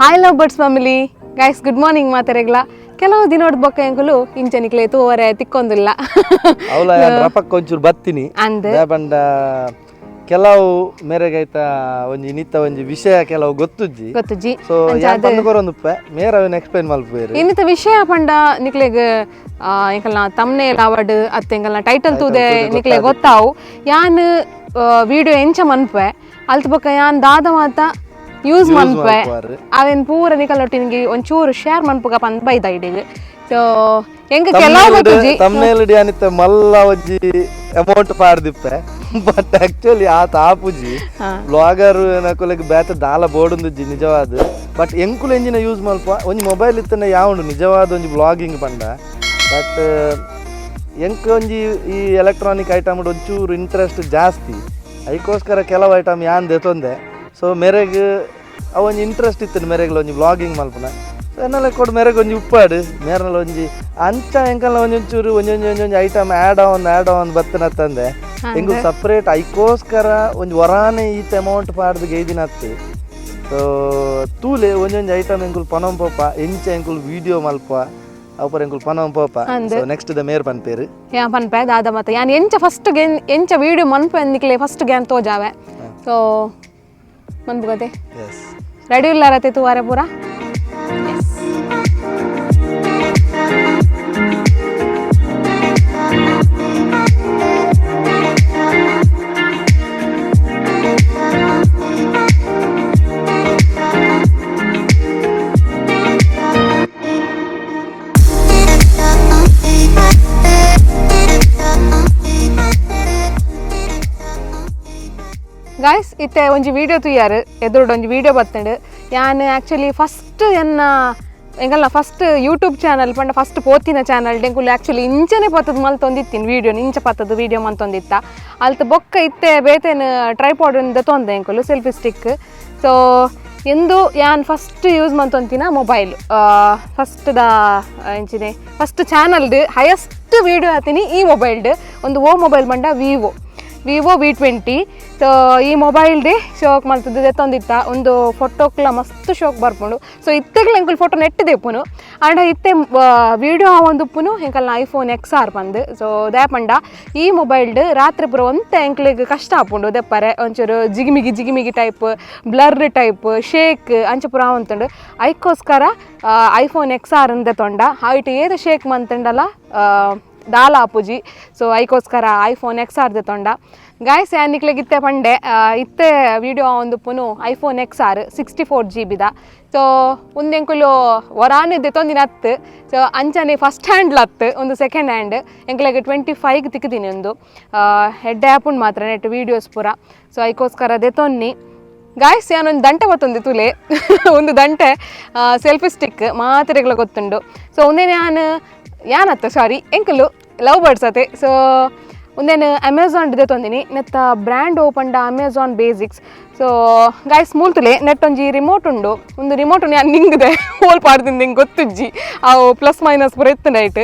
Hi love birds family, guys, good morning. ಮಾತಾರೆಗ್ಲ ಕೆಲವು ದಿನೋಡ್ ಬೊಕ್ಕ ಎಂಕುಲು ಇಂಚನಿಕ್ಲೆ ತೂವರೆ ತಿಕ್ಕೊಂದಿಲ್ಲ. ಅವಲ ರಪಕ್ಕ ಒಂಚೂರು ಬತ್ತೀನಿ. ಅಂದ್. ಪಂಡ ಕೆಲವು ಮೇರೆಗೈತ ಒಂಜಿ ಇನ್ನಿತ್ತ ಒಂಜಿ ವಿಷಯ ಕೆಲವು ಗೊತ್ತುಜ್ಜಿ. ಗೊತ್ತುಜ್ಜಿ. ಸೊ ಯಾನ್ ಪಂದ್ ಕೊರೊಂದುಪ್ಪೆ, ಮೇರ್ ಅವೆನ್ ಎಕ್ಸ್ಪ್ಲೈನ್ ಮಲ್ಪುವೆರ್. ಇನ್ನಿತ ವಿಷಯ ಪಂಡ ನಿಕ್ಲೆಗ್ ಎಂಕಲ್ನ ತಮ್ನೇಲ್ ಅವಡ್ ಅತ್ತೆ ಎಂಕಲ್ನ ಟೈಟಲ್ ತೂದೆ ನಿಕ್ಲೆ ಗೊತ್ತಾವು. ಯಾನ್ ವಿಡಿಯೋ ಎಂಚ ಮನ್ಪೆ, ಅಲ್ತ ಬೊಕ್ಕ ಯಾನ್ ದಾದ ಮಾತ ಯೂಸ್ ಮನ್ಪೆ, ಮಲ್ಪುವಾರ್. ಅವೆನ್ ಪೂರ ನಿಕಲೊಟ್ಟಿನಿಗೆ ಒಂಚೂರು ಶೇರ್ ಮನ್ಪುಗ ಪಂದ್ ಬೈದ ಇಡಿಗ್. ಸೊ ಎಂಕ್ ಕೆಲವು ಗೊತ್ತುಜ್ಜಿ. ತಮ್ನೇಲ್ ಯಾನಿತ್ತ ಮಲ್ಲ ಒಂಜಿ ಅಮೌಂಟ್ ಪಾಡ್ದಿಪ್ಪೆ, ಬಟ್ ಆಕ್ಚುಲಿ ಆತ ಆಪುಜಿ. ಬ್ಲಾಗರ್ ನಕುಲೆಗ್ ಬೇತೆ ದಾಲ ಬೋಡುಂದುಜ್ಜಿ ನಿಜವಾದ. ಬಟ್ ಎಂಕುಲು ಎಂಜಿನ ಯೂಸ್ ಮಲ್ಪ ಒಂಜಿ ಮೊಬೈಲ್ ಇತ್ತಂಡ ಯಾವುಂಡು ನಿಜವಾದ ಒಂಜಿ ಬ್ಲಾಗಿಂಗ್ ಪಂಡ. ಬಟ್ ಎಂಕ್ ಒಂಜಿ ಈ ಎಲೆಕ್ಟ್ರಾನಿಕ್ ಐಟಮ್ ಒಂಚೂರು ಇಂಟ್ರೆಸ್ಟ್ ಜಾಸ್ತಿ. ಐಕೋಸ್ಕರ ಕೆಲವು ಐಟಮ್ ಯಾನ್ ದೆತೊಂದೆ. ಸೊ ಮೆರೆಗ್ ಅವು ಒಂಜಿ ಇಂಟ್ರೆಸ್ಟ್ ಇತ್ತು ಮೆರೆಗ್ಲ ಒಂಜಿ ಬ್ಲಾಗಿಂಗ್ ಮಲ್ಪುನ. ಸೊ ಎನ್ನಲ ಕೊಡು ಮೆರೆಗ್ ಒಂಜಿ ಉಪ್ಪಾಡು ಮೇರ್ನಲ ಒಂಜಿ ಅಂಚ ಎಂಕಲ್ನ ಒಂಜಿ ಒಂಚೂರು ಒಂಜೊಂಜಿ ಒಂಜೊಂಜಿ ಐಟಮ್ ಆ್ಯಡ್ ಆನ್ ಆ್ಯಡ್ ಆನ್ ಬತ್ತನತ್ತಂದೆ. ಎಂಕು ಸಪ್ರೇಟ್ ಐಕೋಸ್ಕರ ಒಂಜಿ ವರಾನೆ ಈತ ಅಮೌಂಟ್ ಪಾಡ್ದು ಗೈದಿನತ್ತು. ಸೊ ತೂಲೆ ಒಂಜೊಂಜಿ ಐಟಮ್ ಎಂಕುಲು ಪನೊಂ ಪೋಪ, ಎಂಚ ಎಂಕುಲು ವೀಡಿಯೋ ಮಲ್ಪ ಅವುಪರ ಎಂಕುಲು ಪನೊಂ ಪೋಪ. ಸೊ ನೆಕ್ಸ್ಟ್ the ಮೇರ್ ಪನ್ಪೇರು. ಯಾ ಪನ್ಪೆ ದಾದ ಮತ್ತ ಯಾನ್ ಎಂಚ ಫಸ್ಟ್ ಗೆನ್ ಎಂಚ ವೀಡಿಯೋ ಮನ್ಪೆ ನಿಕ್ಲೆ ಫಸ್ಟ್ ಗ್ಯಾನ್ ತೋಜಾವೆ. ಸೊ ಮನ್ಪುಗತೆ. ಎಸ್. ರೆಡಿ ಇಲ್ಲ ತೂವಾರೆ ಪೂರ. ಗಾಯ್ಸ್, ಇತ್ತೆ ಒಂಜಿ ವಿಡಿಯೋ ತೂಯಾರು, ಎದುರುಡು ಒಂಜಿ ವಿಡಿಯೋ ಬತ್ತಂಡು. ಯಾನ್ ಆ್ಯಕ್ಚುಲಿ ಫಸ್ಟ್ ಎನ್ನ ಎಂಕಲ್ನ ಫಸ್ಟ್ ಯೂಟ್ಯೂಬ್ ಚಾನಲ್ ಪಂಡ ಫಸ್ಟ್ ಪೋತಿನ ಚಾನಲ್ ಎಂಕುಲು ಆ್ಯಕ್ಚುಲಿ ಇಂಚನೆ ಪತ್ತದ ಮಲ್ತೊಂದಿತ್ತಿನ ವೀಡಿಯೋ, ಇಂಚ ಪತ್ತದ ವೀಡಿಯೋ ಮಲ್ತೊಂದಿತ್ತ. ಅಲ್ತ ಬೊಕ್ಕ ಇತ್ತೆ ಬೇತೇನು ಟ್ರೈಪಾಡ್ ತೊಂದೆ ಎಂಕುಲು ಸೆಲ್ಫಿ ಸ್ಟಿಕ್. ಸೊ ಎಂದು ಯಾನ್ ಫಸ್ಟ್ ಯೂಸ್ ಮಂತೊಂತಿನ ಮೊಬೈಲ್ ಫಸ್ಟ್ the ಎಂಚಿನೆ ಫಸ್ಟ್ ಚಾನಲ್ಡ್ ಹೈಯೆಸ್ಟ್ ವೀಡಿಯೋ ಆತೀನಿ ಈ ಮೊಬೈಲ್ಡ್. ಒಂದು ಓ ಮೊಬೈಲ್ ಪಂಡ ವಿವೋ ವಿವೋ ವಿ 20. ಸೊ ಈ ಮೊಬೈಲ್ಡೆ ಶೋಕ್ ಮಲ್ತದ್ದು ದೆತ್ತೊಂದಿತ್ತ. ಒಂದು ಫೋಟೋಕ್ಲ ಮಸ್ತ್ ಶೋಕ್ ಬರ್ಪುಂಡು. ಸೊ ಇತ್ತೆಗ್ಲ ಎಂಕುಲು ಫೋಟೋ ನೆಟ್ ದೆಪ್ಪುನು ಆಂಡ ಇತ್ತೆ ವೀಡಿಯೋ ಆವೊಂದುಪ್ಪುನು ಎಂಕಲ್ನ ಐಫೋನ್ ಎಕ್ಸ್ ಆರ್ ಪಂದ್. ಸೊ ದಾಯೆ ಪಂಡ ಈ ಮೊಬೈಲ್ಡ್ ರಾತ್ರಿ ಪೂರ ಒಂತೆ ಎಂಕ್ಲೆಗ್ ಕಷ್ಟ ಆಪುಂಡು ದೆಪ್ಪರೆ. ಒಂಚೂರು ಜಿಗಿಮಿಗಿ ಜಿಗಿಮಿಗಿ ಟೈಪ್, ಬ್ಲರ್ ಟೈಪ್, ಶೇಕ್ ಅಂಚ ಪೂರ ಆವೊಂತುಂಡು. ಐಕ್ಕೋಸ್ಕರ ಐಫೋನ್ ಎಕ್ಸ್ ಆರ್ ದೆತ್ತೊಂಡ. ಐಟ್ ಏತ್ ಶೇಕ್ ಮಂತುಂಡಲ ದಾಲ ಆಪುಜಿ. ಸೊ ಐಕೋಸ್ಕರ ಐಫೋನ್ ಎಕ್ಸ್ ಆರ್ ದೆತ್ತೊಂಡ. ಗಾಯ್ಸ್, ಯಾನ್ ನಿಕ್ಲೆಗ್ ಇತ್ತೆ ಪಂಡೆ, ಇತ್ತೆ ವೀಡಿಯೋ ಒಂದು ಐಫೋನ್ ಎಕ್ಸ್ ಆರ್ 64 ಜಿ ಬಿದ. ಸೊ ಉಂದು ಎಂಕುಲು ವರಾನ್ ದೆತ್ತೊಂದಿನ ಅತ್ತು. ಸೊ ಅಂಚನೆ ಫಸ್ಟ್ ಹ್ಯಾಂಡ್ಲ ಅತ್ತು, ಒಂದು ಸೆಕೆಂಡ್ ಹ್ಯಾಂಡ್. ಎಂಕ್ಲೆಗ್ 25 ತಿಕ್ಕಿದ್ದೀನಿ. ಒಂದು ಹೆಡ್ ಆ್ಯಪುಂಡು ಮಾತ್ರ ನೆಟ್ ವೀಡಿಯೋಸ್ ಪೂರ. ಸೊ ಐಕೋಸ್ಕರ ದೆತ್ತೊನ್ನಿ. ಗಾಯ್ಸ್, ಯಾನೊಂದು ದಂಟೆ ಬತ್ತೊಂದು ತುಲೆ. ಒಂದು ದಂಟೆ ಸೆಲ್ಫಿ ಸ್ಟಿಕ್ ಮಾತ್ರೆಗಳ ಗೊತ್ತುಂಡು. ಸೊ ಒಂದೇನೆ ಯಾನ್ ಯಾನತ್ತ ಸಾರಿ ಎಂಕುಲು ಲವ್ ಬರ್ಡ್ಸ್ ಅತೆ. ಸೊ ಒಂದೇನು ಅಮೆಝಾನ್ ದೆತ್ತೊಂದಿನಿ. ನೆತ್ತ ಬ್ರ್ಯಾಂಡ್ ಓಪಂಡ ಅಮೆಝಾನ್ ಬೇಸಿಕ್ಸ್. ಸೊ ಗಾಯ್ಸ್, ಮೂಲ್ತುಲೆ ನೆಟ್ ಒಂಜಿ ರಿಮೋಟ್ ಉಂಡು. ಒಂದು ರಿಮೋಟ್ ಯಾನ್ ನಿಂಗಿದೆ ಹೋಲ್ ಪಾಡ್ದಿಂದ ಹಿಂಗೆ ಗೊತ್ತುಜ್ಜಿ. ಅವು ಪ್ಲಸ್ ಮೈನಸ್ ಪೂರ ಇತ್ತು ನೈಟ್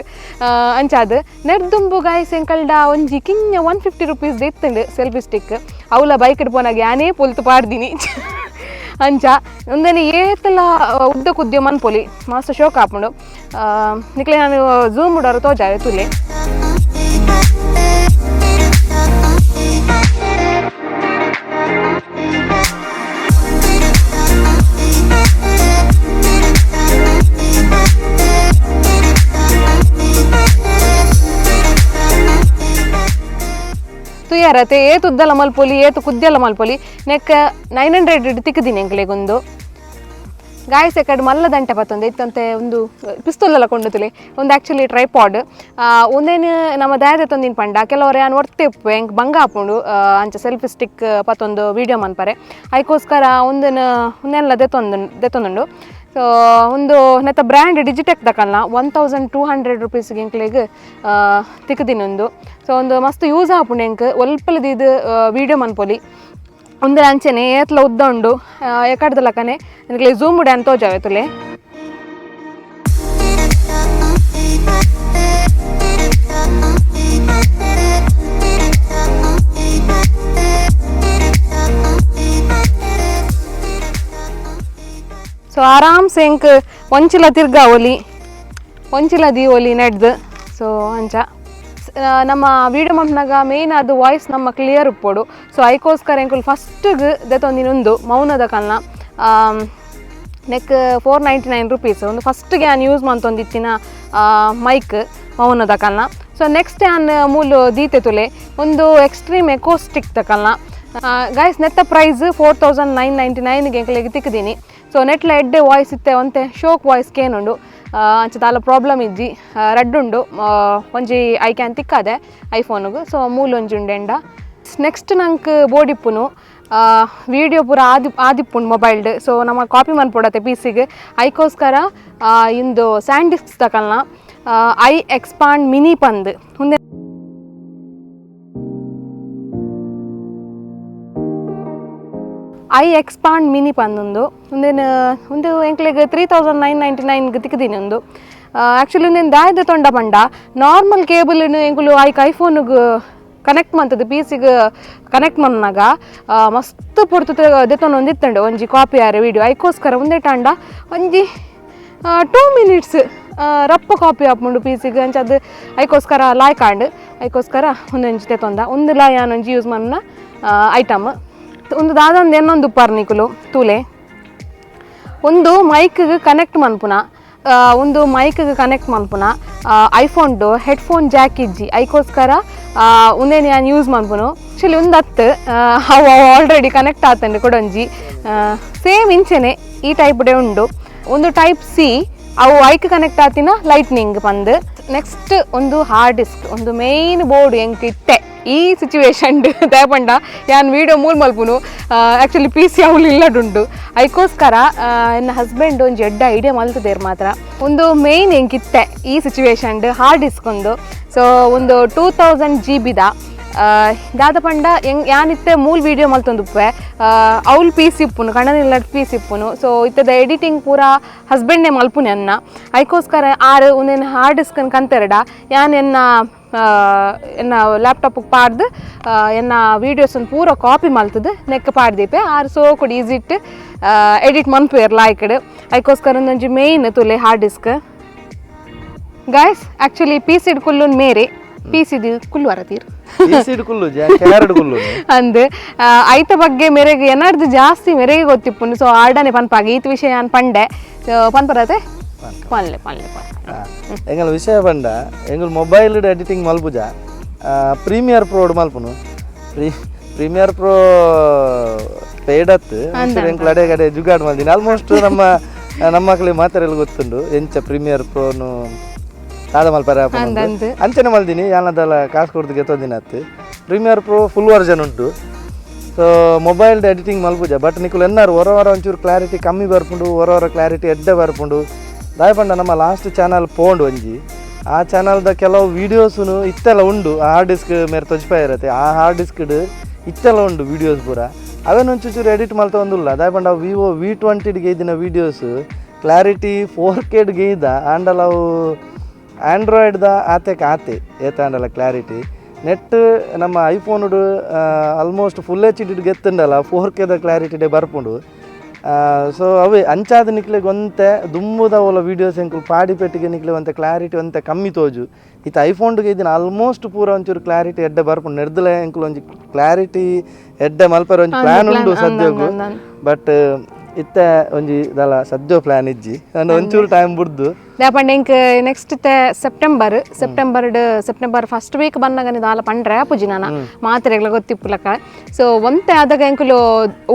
ಅಂಚಾದ್ ನೆಟ್ ದುಂಬು. ಗಾಯ್ಸ್, ಎಂಕಲ್ಡ ಒಂಜಿ ಕಿಂಜ 150 ರುಪೀಸ್ ಇತ್ತುಂಡು ಸೆಲ್ಫಿ ಸ್ಟಿಕ್. ಅವಲ ಬೈಕ್ ಪೋನಾಗ ಯಾನೇ ಪೊಲ್ತು ಪಾಡ್ದಿನಿ. ಅಂಚ ಒಂದೇನೆ ಏತಲ ಉದ್ದ ಕುದ್ಯೋ ಮನ್ಪೊಲಿ, ಮಸ್ತ್ ಶೋಕ್ ಆಪುಂಡು. ನಿಕ್ಲೆ ನಾನು ಝೂಮ್ ಉಡಾರು ತೋಜಾವೆ ತುಲೆ. ತುಯ್ಯಾರತೆ ಏತ್ ಉದ್ದಲ ಮಲ್ಪೊಲಿ, ಏತ್ ಕುದ್ದೆಲ್ಲ ಮಲ್ಪೊಲಿ. ನೆಕ್ 900 ತಿಕ್ಕಿದ್ದೀನಿ ಎಂಕ್ಲೆಗೊಂದು. ಗಾಯಸ್, ಎಕಡೆ ಮಲ್ಲ ದಂಟೆ ಬತ್ತೊಂದು ಇತ್ತಂತೆ. ಒಂದು ಪಿಸ್ತೂಲ್ ಎಲ್ಲ ಕೊಂಡುತ್ತಲೆ. ಒಂದು ಆ್ಯಕ್ಚುಲಿ ಟ್ರೈಪಾಡ್. ಒಂದೇನು ನಮ್ಮ ದಾಯದ ತೊಂದಿನ ಪಂಡ ಕೆಲವರು ಯಾನ್ ಒರ್ತೆ ಉಪ್ಪು ಎಂಕ್ ಬಂಗ ಆಪುಂಡು ಅಂಚ ಸೆಲ್ಫಿ ಸ್ಟಿಕ್ ಪತ್ತೊಂದು ವೀಡಿಯೋ ಮನ್ಪರೆ. ಐಕೋಸ್ಕರ ಒಂದನ ಒಂದೆಲ್ಲ ದೆತ್ತೊಂದು ದೆತ್ತೊಂದುಂಡು. ಸೊ ಒಂದು ನೆತ್ತ ಬ್ರ್ಯಾಂಡ್ ಡಿಜಿಟೆಕ್ ದಕಲ್ನ. 1200 ರುಪೀಸ್ಗೆ ಎಂಕ್ಲೆಗ್ ತಿಕ್ಕದಿನ ಒಂದು. ಸೊ ಒಂದು ಮಸ್ತ್ ಯೂಸ್ ಆಪುಂಡು ಎಂಕ್. ಒಲ್ಪಲದ ಇದು ವೀಡಿಯೋ ಮನ್ಪೊಲಿ. ಒಂದು ಅಂಚೆನೆ ಏತ್ಲ ಉದ್ದ ಉಂಡು ಎಕಡ್ದ ಲಕನೆ. ನಿಕ್ಲೆ ಝೂಮ್ ಉಡೆ ಅಂತ ತೋಜಾವೆ ತುಲೆ. ಸೊ So ಆರಾಮ್ಸೆ ಎಂಕ್ ಒಂಚಿಲ ತಿರ್ಗಾವೊಲಿ ಒಂಚಿಲ ದೀವೊಲಿ ನೆಡ್ದು. ಸೊ ಅಂಚ ನಮ್ಮ ವೀಡಿಯೋ ಮಲ್ಪುನಗ ಮೇನ್ ಅದು ವಾಯ್ಸ್ ನಮ್ಮ ಕ್ಲಿಯರ್ ಉಪ್ಪೊಡು. ಸೊ ಐಕೋಸ್ಕರ ಎಂಕುಲು ಫಸ್ಟ್ಗೆ ದೆತೊಂದಿನ ಉಂದು ಮೌನದ ಕಲ್ನ ನೆಕ್ 499 ರುಪೀಸ್. ಒಂದು ಫಸ್ಟ್ಗೆ ಯಾನ್ ಯೂಸ್ ಮಂತೊಂದಿತ್ತಿನ ಮೈಕ್ ಮೌನದ ಕಲ್ನ. ಸೊ ನೆಕ್ಸ್ಟ್ ಯಾನ್ ಮೂಲು ದೀತೆ ತುಲೆ ಒಂದು ಎಕ್ಸ್ಟ್ರೀಮ್ ಎಕೋಸ್ಟಿಕ್ ತಕಲ್ನ. ಗೈಸ್ ನೆತ್ತ ಪ್ರೈಸ್ 4999 ಎಂಕಲೆಗ್ ತಿಕ್ಕಿದೀನಿ. ಸೊ ನೆಟ್ಲ ಎಡ್ಡೆ ವಾಯ್ಸ್ ಇತ್ತೆ ಒಂತೆ ಶೋಕ್ ವಾಯ್ಸ್ ಕೇನುಂಡು. ಅಂಚ ದಾಲ ಪ್ರಾಬ್ಲಮ್ ಇಜ್ಜಿ. ರಡ್ಡ್ ಉಂಡು. ಒಂಜಿ I can ತಿಕ್ಕಾದೆ ಐಫೋನ್ಗ್. So ಮೂಲು ಒಂಜಿ ಉಂಡು ಎಂಡ. ನೆಕ್ಸ್ಟ್ ನಂಕ್ ಬೋಡಿಪ್ಪುನು ವೀಡಿಯೋ ಪೂರ ಆದಿಪ್ಪುಂಡು ಮೊಬೈಲ್ಡ್. ಸೊ ನಮ್ಮ ಕಾಪಿ ಮನ್ಪೊಡತ್ತೆ ಪಿ ಸಿಗ್. ಐಕೋಸ್ಕರ ಇಂದು ಸ್ಯಾಂಡ್ ಡಿಸ್ಕ್ ತಕಲ್ನ I expand mini ಪಂದ್ ಉಂದೆ I expand mini ಪಂದುಂದು ಉಂದೆನ್ ಉಂದು ಎಂಕ್ಲೆಗ್ 3999 ತಿಕ್ಕಿದೀನಿ ಉಂದು. ಆ್ಯಕ್ಚುಲಿ ಉಂದೆನ್ ದಾಯದ ತೊಂಡ ಪಂಡ ನಾರ್ಮಲ್ ಕೇಬಲ್ ಎಂಕುಲು ಐಕ್ ಐಫೋನ್ಗ್ ಕನೆಕ್ಟ್ ಮಂತದ್ದು ಪಿ ಸಿಗ್ ಕನೆಕ್ಟ್ ಮನ್ನಾಗ ಮಸ್ತ್ ಪೊರ್ತು ದೆತ್ತೊಂದು ಒಂದಿತ್ತಂಡು ಒಂಜಿ ಕಾಪಿ ಆರೆ ವೀಡಿಯೋ. ಐಕೋಸ್ಕರ ಒಂದೇ ಟಾಂಡ ಒಂಜಿ 2 ಮಿನಿಟ್ಸ್ ರಪ್ಪ ಕಾಪಿ ಆಪುಂಡು ಪಿ ಸಿಗ್. ಅಂಚ ಅದು ಐಕೋಸ್ಕರ ಲಾಯ್ಕ್ ಆಂಡ್ ಐಕೋಸ್ಕರ ಒಂದೊಂಜಿ ತೆತ್ತೊಂದ ಒಂದು ಲಾ ಯಾನೊಂಜಿ ಯೂಸ್ ಮನ್ನ ಐಟಮ್. ಒಂದು ದಾದಂದು ಎನ್ನೊಂದು ಉಪ್ಪಾರ್ ನಿಕುಲು ತೂಲೆ. ಒಂದು ಮೈಕ್ಗೆ ಕನೆಕ್ಟ್ ಮನ್ಪುನ ಒಂದು ಮೈಕ್ಗೆ ಕನೆಕ್ಟ್ ಮನ್ಪುನ ಐಫೋನ್ಡು ಹೆಡ್ಫೋನ್ ಜಾಕ್ ಇಜ್ಜಿ. ಐಕೋಸ್ಕರ ಉಂದೇನು ಯಾನ್ ಯೂಸ್ ಮನ್ಪುನು. ಆ್ಯಕ್ಚುಲಿ ಒಂದು ಹತ್ತು ಅವು ಆಲ್ರೆಡಿ ಕನೆಕ್ಟ್ ಆತಂಡು ಕೊಡೊಂಜಿ ಸೇಮ್ ಇಂಚೆನೆ ಈ ಟೈಪ್ಡೆ ಉಂಡು. ಒಂದು ಟೈಪ್ ಸಿ ಅವು ಐಕ್ ಕನೆಕ್ಟ್ ಆತಿನ ಲೈಟ್ನಿಂಗ್ ಪಂದ್. ನೆಕ್ಸ್ಟ್ ಒಂದು ಹಾರ್ಡ್ ಡಿಸ್ಕ್ ಒಂದು ಮೇನ್ ಬೋರ್ಡ್ ಎಂಕ್ ಇತ್ತೆ ಈ ಸಿಚುವೇಶನ್ ದೇಪಂಡ ಯಾನ್ ವೀಡಿಯೋ ಮೂಲ್ ಮಲ್ಪುನು. Actually P C ಅವ್ಲು ಇಲ್ಲಡುಂಡು. ಐಕೋಸ್ಕರ ಎನ್ನ ಹಸ್ಬೆಂಡ್ ಒಂಜಿ ಎಡ್ಡ ಐಡಿಯಾ ಮಲ್ತದೇರ್ ಮಾತ್ರ. ಒಂದು ಮೇನ್ ಎಂಕಿತ್ತೆ ಈ situation hard disk ಒಂದು. ಸೊ ಒಂದು 2000 ಜಿ ಬಿದ ದಾದ ಪಂಡ ಎಂಗ್ ಯಾನಿತ್ತೆ ಮೂಲ್ ವೀಡಿಯೋ ಮಲ್ತೊಂದುಪ್ಪೆ ಅವ್ಲು ಪೀಸ್ ಇಪ್ಪುನು ಕಣ್ಣನಿಲ್ಲ ಪೀಸ್ ಇಪ್ಪುನು. ಸೊ ಇತ್ತದ ಎಡಿಟಿಂಗ್ ಪೂರ ಹಸ್ಬೆಂಡ್ನೇ ಮಲ್ಪುನೆ ಅನ್ನ. ಐಕೋಸ್ಕರ ಆರು ಒಂದೇನು ಹಾರ್ಡ್ ಡಿಸ್ಕ್ ಕಂತೆರಡ ಯಾನ್ ಎನ್ನ ಎನ್ನ ಲ್ಯಾಪ್ಟಾಪ್ ಪಾಡ್ದು ಎನ್ನ ವೀಡಿಯೋಸ್ ಪೂರ ಕಾಪಿ ಮಲ್ತದು ನೆಕ್ ಪಾಡ್ದೀಪೆ ಆರು ಸೋ ಕೊಡಿ ಈಸಿಟ್ ಎಡಿಟ್ ಮನ್ಪುವೆರ್ ಲಾಯ್ಕಡ್. ಐಕೋಸ್ಕರ ಒಂದೊಂಜಿ ಮೇಯ್ನ್ ತುಲೆ hard disk. Guys actually P ಸಿಡ್ ಕುಲ್ಲುನ್ ಮೇರೆ ಪಿ ಸಿದು ಕುಲ್ಲು ಅರತೀರ್ ಕುಲ್ಲು ಕ್ಯಾರಡ್ ಕುಲ್ಲು ಅಂದ್ ಐತ ಬಗ್ಗೆ ಮೇರೆಗೆ ಏನಾರ್ದು ಜಾಸ್ತಿ ಮೇರೆಗೆ ಗೊತ್ತಿಪ್ಪುನು. ಸೊ ಆರ್ಡನೆ ಪನ್ಪಾಗಿ ಈತ ವಿಷಯ ನಾನು ಪಂಡೆ. ಪನ್ಪರತೆ ಪನ್ಲೆ ಪನ್ಲೆ ಪನ್. ಎಂಗಲ್ ವಿಷಯ ಪಂಡ ಎಂಗಲ್ ಮೊಬೈಲ್ ಎಡಿಟಿಂಗ್ ಮಲ್ಪುಜ ಪ್ರೀಮಿಯರ್ ಪ್ರೋ ಮಲ್ಪುನು. Premier pro paid ಅತ್ತು ಎಂಕ್ಲ ಅಡೆ ಕಡೆ ಜುಗಾಡ್ ಮಲ್ದಿನಿ. ಆಲ್ಮೋಸ್ಟ್ ನಮ್ಮ ನಮ್ಮ ಮಕ್ಳಿಗೆ ಮಾತಾಡಲು ಗೊತ್ತುಂಡು ಎಂಚ ಪ್ರೀಮಿಯರ್ ಪ್ರೋನು ದಾದ ಮಲ್ಪರೆ ಅಂಚನೆ ಮಲ್ದಿನಿ. ಯಾನದಲ್ಲ ಕಾಸು ಕೊಡ್ದು ಗೆತ್ತೊಂದಿನ ಅತ್ತು premier pro full version ಉಂಟು. So mobile editing ಮಲ್ಪುಜ but ನಿಕುಲು ಎನ್ನಾರು ಹೊರ ಹೊರ ಒಂಚೂರು ಕ್ಲಾರಿಟಿ ಕಮ್ಮಿ ಬರ್ಪುಂಡು, ಹೊರ ಹೊರ ಕ್ಲಾರಿಟಿ ಎಡ್ಡೆ ಬರ್ಪುಂಡು. ದಾಯ ಪಂಡ ನಮ್ಮ ಲಾಸ್ಟ್ ಚಾನಲ್ ಪೋಂಡು ಒಂಜಿ ಆ ಚಾನಲ್ದ ಕೆಲವು ವೀಡಿಯೋಸುನು ಇತ್ತೆಲ್ಲ ಉಂಡು. ಆ ಹಾರ್ಡ್ ಡಿಸ್ಕ್ ಮೇರೆ ತೊಜ್ಪಾಯ ಇರತ್ತೆ. ಆ ಹಾರ್ಡ್ ಡಿಸ್ಕ್ಡ್ ಇತ್ತೆಲ್ಲ ಉಂಡು ವೀಡಿಯೋಸ್ ಪೂರ. ಅವೇನು ಒಂಚೂರು ಎಡಿಟ್ ಮಲ್ತ ಒಂದುಲ್ಲ. ದಾಯ ಪಂಡ ವಿವೋ ವಿ20 ಗೈದಿನ videos clarity 4K ಗೈದ ಆಂಡಲ ಅವು ಆಂಡ್ರಾಯ್ಡ್ದ ಆತೆಕ್ ಆತೆ ಏತಾಂಡಲ ಕ್ಲಾರಿಟಿ ನೆಟ್ ನಮ್ಮ ಐಫೋನುಡು almost full H D ಗೆತ್ತುಂಡಲ 4Kದ ಕ್ಲಾರಿಟಿಡೆ ಬರ್ಪುಂಡು. ಸೊ ಅವೇ ಅಂಚಾದ ನಿಕ್ಲೆಗ್ ಒಂತೆ ದುಂಬುದ ಓಲ ವೀಡಿಯೋಸ್ ಎಂಕುಲು ಪಾಡಿ ಪೆಟ್ಟಿಗೆ ನಿಕ್ಲೆ ಒಂತೆ ಕ್ಲಾರಿಟಿ ಒಂತೆ ಕಮ್ಮಿ ತೋಜು. ಇತ್ತ ಐಫೋನ್ಗೆ ಇದಿನ ಆಲ್ಮೋಸ್ಟ್ ಪೂರ ಒಂಚೂರು ಕ್ಲಾರಿಟಿ ಎಡ್ಡೆ ಬರ್ಪುಂಡು. ನೆಡ್ದಲೆ ಎಂಕುಲು ಒಂಜಿ ಕ್ಲಾರಿಟಿ ಎಡ್ಡೆ ಮಲ್ಪರೆ ಒಂಜಿ ಪ್ಲಾನ್ ಉಂಡು ಸದ್ಯಗು. ಬಟ್ ಇತ್ತೆ ಒಂಜಿ ದಲ ಸದ್ಯೋ ಪ್ಲಾನ್ ಇಜ್ಜಿ ಅಂಡ್ ಒಂಚೂರು ಟೈಮ್ ಬುಡ್ದು. ದಾಪಂಡ ಎಂಕ್ next September September September first week ಬನ್ನಗನೆ ದಾಲ ಪಂಡ್ರೆ ಪೂಜಿ ನಾನ ಮಾತ್ರೆಗಳ ಗೊತ್ತಿಪ್ಪುಲಕ. ಸೊ ಒಂತೆ ಅದಾಗ ಎಂಕುಲು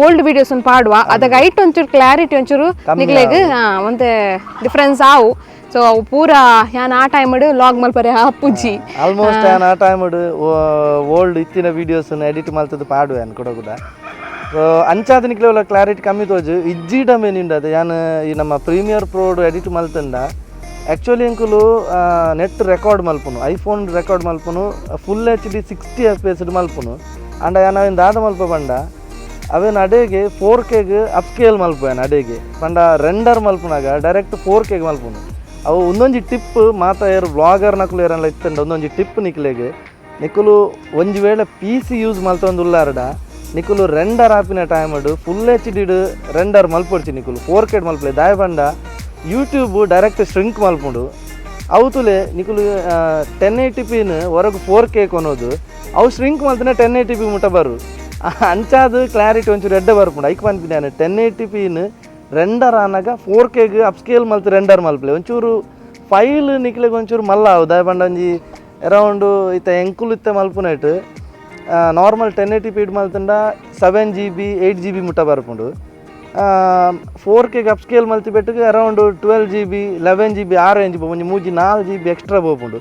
ಓಲ್ಡ್ ವೀಡಿಯೋಸ್ ಪಾಡುವ ಅದಾಗ ಐಟ್ ಒಂಚೂರು ಕ್ಲಾರಿಟಿ ಒಂಚೂರು ನಿಕ್ಲೆಗ್ ಒಂತೆ ಡಿಫ್ರೆನ್ಸ್ ಆವು. ಸೊ ಅವು ಪೂರ ಯಾನ್ ಆ ಟೈಮ್ ಲಾಗ್ ಮಲ್ಪರೆ ಆ ಪೂಜಿ. ಆಲ್ಮೋಸ್ಟ್ ಯಾನ್ ಆ ಟೈಮ್ ಓಲ್ಡ್ ಇತ್ತಿನ ವೀಡಿಯೋಸ್ ಎಡಿಟ್ ಮಲ್ತದ್ದು ಪಾಡುವೆ ಅನ್ ಕೂಡ ಕೂಡ. ಸೊ ಅಂಚಾದ ನಿಕ್ಲೆ ಕ್ಲಾರಿಟಿ ಕಮ್ಮಿ ತೋಜು ಇಜ್ಜಿಡ ಮೇನಿಂಡ ಅದು ಯಾನ್ ಈ ನಮ್ಮ premier pro edit ಮಲ್ತಂಡ actually ಎಂಕುಲು ನೆಟ್ ರೆಕಾರ್ಡ್ ಮಲ್ಪುನು ಐಫೋನ್ ರೆಕಾರ್ಡ್ ಮಲ್ಪುನು full H D 60 FPS ಮಲ್ಪುನು. And ಯಾನ್ ಅವೇನು ದಾದ ಮಲ್ಪ ಪಂಡ ಅವೇನು ಅಡೇಗೆ 4Kಗೆ ಅಪ್ಸ್ಕೇಲ್ ಮಲ್ಪು ಅಡೇಗೆ ಪಂಡ ರೆಂಡರ್ ಮಲ್ಪುನಾಗ ಡೈರೆಕ್ಟ್ 4Kಗೆ ಮಲ್ಪುನು. ಅವು ಒಂದೊಂಜಿ ಟಿಪ್ ಮಾತ ಏರು ವ್ಲಾಗರ್ ನಕುಲು ಏರಲ್ಲ ಇತ್ತಂಡ ಒಂದೊಂಜಿ ಟಿಪ್ ನಿಕ್ಲೆಗ್ ನಿಕುಲು ಒಂಜಿ ವೇಳೆ P C use ಮಲ್ತೊಂದು ಉಲ್ಲಾರಡ ನಿಕುಲು ರೆಂಡರ್ ಆಪಿನ time full H did render ಮಲ್ಪೊಡ್ಚಿ ನಿಕುಲು 4K ಮಲ್ಪಲೆ ದಾಯ ಪಂಡ YouTube direct shrink ಮಲ್ಪುಂಡು ಅವು ತುಲೆ ನಿಕುಲು 1080pನ ಹೊರಗೆ 4K ಕೊನೋದು ಅವು ಶ್ರಿಂಕ್ ಮಲ್ತನೆ 1080p ಮುಟ್ಟ ಬರು ಅಂಚಾದ ಕ್ಲಾರಿಟಿ ಒಂಚೂರು ಎಡ್ಡೆ ಬರ್ಪುಂಡು ಐಕ್ ಪನ್ಪಿನ 1080pನ ರೆಂಡರ್ ಆನಾಗ 4Kಗ್ ಅಪ್ಸ್ಕೇಲ್ ಮಲ್ತು ರೆಂಡರ್ ಮಲ್ಪಲೆ ಒಂಚೂರು ಫೈಲ್ ನಿಕ್ಲೆಗ್ ಒಂಚೂರು ಮಲ್ಲ ಅವು ದಾಯ ಪಂಡ ಒಂಜಿ ಅರೌಂಡ್ ಇತ್ತ ಎಂಕುಲು ಇತ್ತ ಮಲ್ಪುನೈಟ್ ನಾರ್ಮಲ್ 1080p ಮಲ್ತಂಡ 7 GB 8 GB ಮುಟ್ಟ ಬರ್ಪುಂಡು 4K upscale ಮಲ್ತಿ ಬೆಟ್ಟಿಗೆ around 12 GB 11 GB ಆ ರೇಂಜ್ ಒಂಜಿ 3-4 GB extra ಪೋಪುಂಡು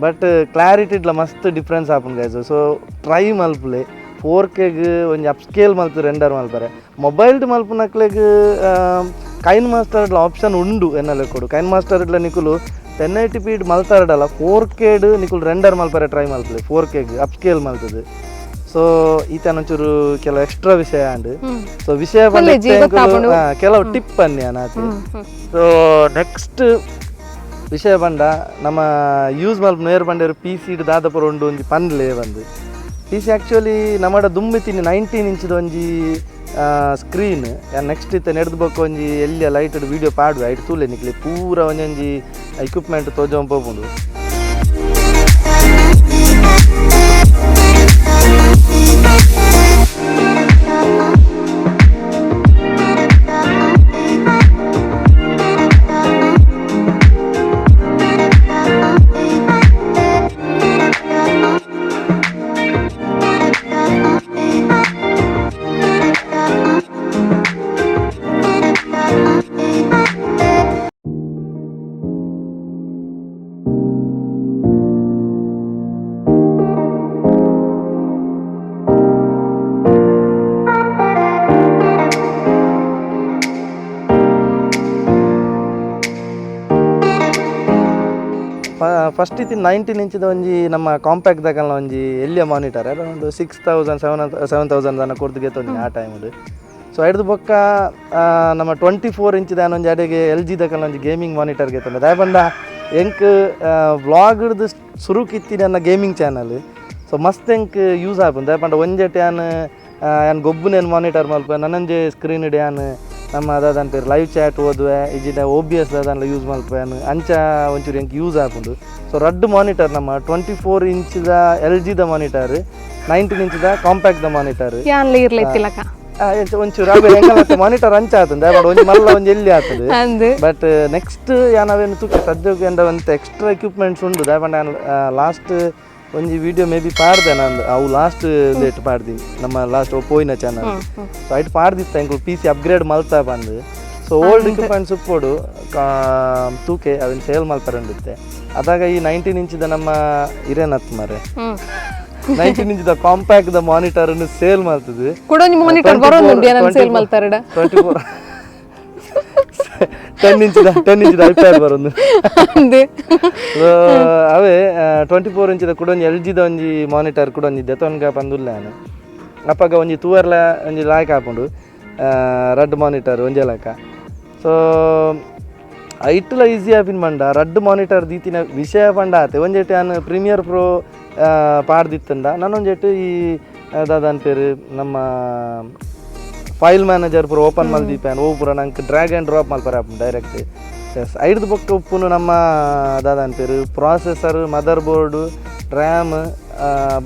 but clarity ಇಡ್ಲ ಮಸ್ತ್ ಡಿಫ್ರೆನ್ಸ್ ಆಪುಂಡು guys. So try ಮಲ್ಪುಲೆ 4Kಗ್ ಒಂಜಿ ಅಪ್ಸ್ಕೇಲ್ ಮಲ್ತು ರೆಂಡರ್ ಮಲ್ಪರೆ ಮೊಬೈಲ್ಡ್ ಮಲ್ಪುನಕ್ಲೆಗ್ ಕೈನ್ ಮಾಸ್ಟರ್ ಆಪ್ಷನ್ ಉಂಡು ಎನ್ನಲೆ ಕೊಡು ಕೈನ್ ಮಾಸ್ಟರ್ ಇಡ್ಲ ನಿಕುಲು 1080p ಮಲ್ತಾರಡಲ್ಲ 4Kಡ್ ನಿಕುಲು ರೆಂಡರ್ ಮಲ್ಪರೆ ಟ್ರೈ ಮಲ್ಪಲೆ 4Kಗ್ ಅಪ್ಸ್ಕೇಲ್ ಮಲ್ತದೆ. ಸೊ ಈತನ ಒಂಚೂರು ಕೆಲವು ಎಕ್ಸ್ಟ್ರಾ ವಿಷಯ ಅಂಡ್ ಸೊ ವಿಷಯ ಕೆಲವು ಟಿಪ್ ಅನ್ನಿ ಅನಾತಿ. ಸೊ ನೆಕ್ಸ್ಟ್ ವಿಷಯ ಬಂಡ ನಮ್ಮ ಯೂಸ್ ಮಲ್ಪ ನೇರು ಬಂಡೇರು ಪಿ ಸಿ ದಾದಪುರ ಉಂಡು ಒಂಜಿ ಪನ್ಲೆ ಬಂದು P C actually ನಮ್ಮಡ ದುಂಬಿತೀನಿ 19 ಇಂಚಿದ ಒಂಜಿ ಸ್ಕ್ರೀನ್ ನೆಕ್ಸ್ಟ್ ಇತ್ತ ನೆಡ್ದು ಬೊಕ್ಕ ಒಂಜಿ ಎಲ್ಲಿಯ ಲೈಟ್ ವೀಡಿಯೋ ಪಾಡುವೆ ಐಟ್ ತೂಲೆ ನಿಕ್ಲೆ ಪೂರ ಒಂಜೊಂಜಿ ಎಕ್ವಿಪ್ಮೆಂಟ್ ತೋಜೊಂದು ಪೋಪುಂಡು. ಫಸ್ಟ್ ಇತ್ತು 19 ಇಂಚಿದ ಒಂಜಿ ನಮ್ಮ ಕಾಂಪ್ಯಾಕ್ಟ್ ದಕಲ್ನ ಒಂಜಿ ಎಲ್ಲಿಯ ಮಾನಿಟರ್ ಅರೌಂಡ್ 6000 7000 ದನ ಕೊರ್ದು ಗೆತ್ತೊಂಜಿ ಆ ಟೈಮ್ಡ್. ಸೊ ಐಡ್ದು ಬೊಕ್ಕ ನಮ್ಮ 24 ಇಂಚಿದ ಒಂಜಿ ಅಡೆಗೆ ಎಲ್ ಜಿ ದಕಲ್ನ ಒಂಜಿ ಗೇಮಿಂಗ್ ಮಾನಿಟರ್ ಗೆತ್ತೊಂಡೆ ದಾಯ ಪಂಡ ಎಂಕ್ ವ್ಲಾಗ್ಡ್ದು ಸುರುಕಿತ್ತಿ ನನ್ನ gaming channel. So ಮಸ್ತ್ ಎಂಕ್ ಯೂಸ್ ಆಪುಂಡು ದಾಯ ಪಂಡ ಒಂಜೆಟ್ ಯಾನ್ ಯಾನ್ ಗೊಬ್ಬುನೇನು ಮಾನಿಟರ್ ಮಲ್ಪ ನನ್ನೊಂಜೆ ಸ್ಕ್ರೀನ್ ಯಾನ್ ನಮ್ಮ ದಾದನ್ ಪೇರು ಲೈವ್ ಚಾಟ್ ಓದುವೆ ಇಜ್ಜಿಡ O B S ದಾದನ್ಲ use ಮಲ್ಪೆ ಅಂಚ ಒಂಚೂರು ಎಂಕ್ ಯೂಸ್ ಆಪುಂಡು. ಸೊ ರಡ್ಡು ಮಾನಿಟರ್ ನಮ್ಮ 24 ಇಂಚಿದ ಎಲ್ ಜಿದ ಮಾನಿಟರ್ 19 ಇಂಚಿದ ಕಾಂಪ್ಯಾಕ್ಟ್ the monitor ಒಂಚೂರು ಅವೇ ಮಾನಿಟರ್ ಅಂಚ ಆತಂದೆ ಬಟ್ ಒಂಜಿ ಮಲ್ಲ ಒಂಜಿ ಎಲ್ಲಿ ಆತದೆ. ಬಟ್ ನೆಕ್ಸ್ಟ್ ಯಾನ್ ಅವೇನು ತೂಕ ಸದ್ಯಕ್ಕೆ ಎಂಡ ಒಂತೆ ಎಕ್ಸ್ಟ್ರಾ ಎಕ್ವಿಪ್ಮೆಂಟ್ಸ್ ಉಂಡು ದಾಯ ಪಂಡ ಲಾಸ್ಟ್ ಒಂಜಿ video may be ಪಾಡ್ದೆ ನಾನು ಅವು ಲಾಸ್ಟ್ ಲೇಟ್ ಪಾಡ್ದಿ ನಮ್ಮ ಲಾಸ್ಟ್ ಪೋಯಿನ ಚಾನಲ್. ಸೊ ಐಟ್ ಪಾಡ್ದಿತ್ತ ಎಂಕುಲು P C upgrade ಮಲ್ತಾ ಬಂದು. So old equipments ಉಪ್ಪೋಡು ತೂಕೆ ಅವಿನ ಸೇಲ್ ಮಲ್ಪರೆ ಉಂಡುತ್ತೆ. ಅದಾಗ ಈ 19 ಇಂಚಿದ ನಮ್ಮ ಇರೇನತ್ ಮಾರೆ 19 ಇಂಚಿದ compact the monitor sale ಮಾಡ್ತದೆ. 24 10 ಇಂಚಿದ 10 ಇಂಚಿದ ಐಪ್ಯಾಡ್ ಬರೋದು ಅವೇ 24 ಇಂಚಿದ ಕೂಡ ಒಂಜಿ ಎಲ್ ಜಿದ ಒಂಜಿ ಮಾನಿಟರ್ ಕೂಡ ಒಂಜಿ ದೆತೊನ್ಗ ಪಂದುಲ್ಲ ನಾನು ಅಪ್ಪಗ ಒಂಜಿ ತೂವರ್ಲ ಒಂಜಿ ಲಾಯ್ಕ್ ಆಪುಂಡು ರಡ್ಡ್ ಮಾನಿಟರ್ ಒಂಜೆ ಲೆಕ್ಕ. ಸೊ ಐಟ್ಲ ಈಸಿ ಆಪಿನ ಪಂಡ ರಡ್ಡ್ ಮಾನಿಟರ್ ದೀತಿನ ವಿಷಯ ಪಂಡ ಆತೆ ಒಂಜೆಟ್ ಯಾನ್ ಪ್ರೀಮಿಯರ್ ಪ್ರೋ ಪಾಡ್ದಿತ್ತಂಡ ನಾನೊಂಜೆಟ್ ಈ ದಾದನ್ ಪೇರು ನಮ್ಮ ಫೈಲ್ ಮ್ಯಾನೇಜರ್ ಪೂರ ಓಪನ್ ಮಲ್ದೀಪೇನ್ ಓ ಪೂರ ನಂಗೆ drag and drop ಮಲ್ಪರೆ ಆಪುಂಡು ಡೈರೆಕ್ಟ್. ಎಸ್ ಐಡ್ದು ಬೊಕ್ಕ ಉಪ್ಪುನು ನಮ್ಮ ದಾದನ್ ಪೇರು processor mother board RAM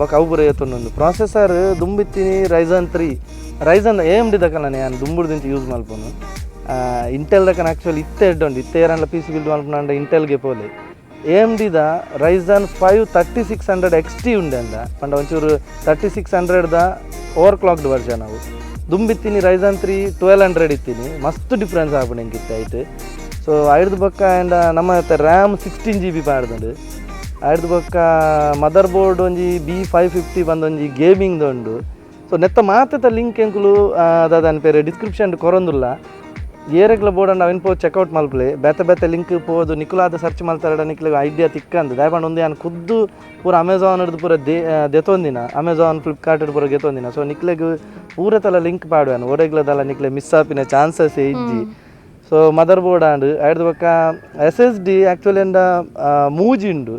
ಬೊಕ್ಕ ಅವು ಪೂರ ಏತೊಂದುಂಡು. ಪ್ರಾಸೆಸರ್ ದುಂಬಿತ್ತೀನಿ Ryzen 3 Ryzen A M D ದಕ ನಾನು ಯಾನ್ ದುಂಬುಡ್ದಿಂಚಿ ಯೂಸ್ ಮಲ್ಪುನು. ಇಂಟೆಲ್ ದಕನ ಆ್ಯಕ್ಚುಲಿ ಇತ್ತೆ ಎಡ್ಡೆ ಉಂಡು ಇತ್ತೆ ಏರನ್ಲ P C build ಮಲ್ಪುನ ಇಂಟೆಲ್ಗೆ ಪೋಲೆ. ಎ ಎಮ್ ಡಿದ Ryzen 5 3600 XT ಉಂಡೆ ಅಂದ ಪಂಡ ಒಂಚೂರು 3600 the over clocked version ಅವು. ದುಂಬಿತ್ತೀನಿ ರೈಸನ್ 3 1200 ಇತ್ತೀನಿ ಮಸ್ತ್ ಡಿಫ್ರೆನ್ಸ್ ಆಪುಂಡು ಎಂಕಿತ್ತೆ ಐಟ್. ಸೊ ಐಡ್ದು ಬೊಕ್ಕ ಆ್ಯಂಡ್ ನಮ್ಮ RAM 16 GB ಪಾಡ್ದುಂಡು. ಐಡ್ದು ಬೊಕ್ಕ ಮದರ್ ಬೋರ್ಡ್ ಒಂಜಿ B550 ಬಂದೊಂಜಿ ಗೇಮಿಂಗ್ದ ಉಂಡು. ಸೊ ನೆತ್ತ ಮಾತೆತ ಲಿಂಕ್ ಎಂಕುಲು ದಾದನ್ ಪೇರು ಡಿಸ್ಕ್ರಿಪ್ಷನ್ ಕೊರೊಂದುಲ್ಲ ಏರೆಗ್ಲ ಬೋರ್ಡ್ ಅನ್ನ ಅವಿನ ಪೋ ಚೆಕ್ಔಟ್ ಮಲ್ಪಲೆ ಬೇತೆ ಬೇತೆ ಲಿಂಕ್ ಪೋದು ನಿಕುಲಾದ ಸರ್ಚ್ ಮಲ್ತಾರಡ ನಿಕ್ಲೆಗ್ ಐಡಿಯಾ ತಿಕ್ಕಂದು ದಾಯ ಪಂಡ ಒಂದು ಯಾನ್ ಖುದ್ದು ಪೂರ ಅಮೆಝಾನ್ ಹಿಡ್ದು ಪೂರ ದೆತೊಂದಿನ ಅಮೆಝಾನ್ ಫ್ಲಿಪ್ಕಾರ್ಟ್ ಪೂರ ಗೆತೊಂದಿನ. ಸೊ ನಿಕ್ಲೆಗ್ ಪೂರ ತಲ ಲಿಂಕ್ ಪಾಡುವೆನು ಒಡೆಗ್ಲದಲ್ಲ ನಿಕ್ಲೆ ಮಿಸ್ ಆಪಿನ ಚಾನ್ಸಸ್ ಇಜ್ಜಿ. So mother board and ಐಡ್ದು ಬೊಕ್ಕ S S D actually ಎಂಡ ಮೂಜಿ ಉಂಡು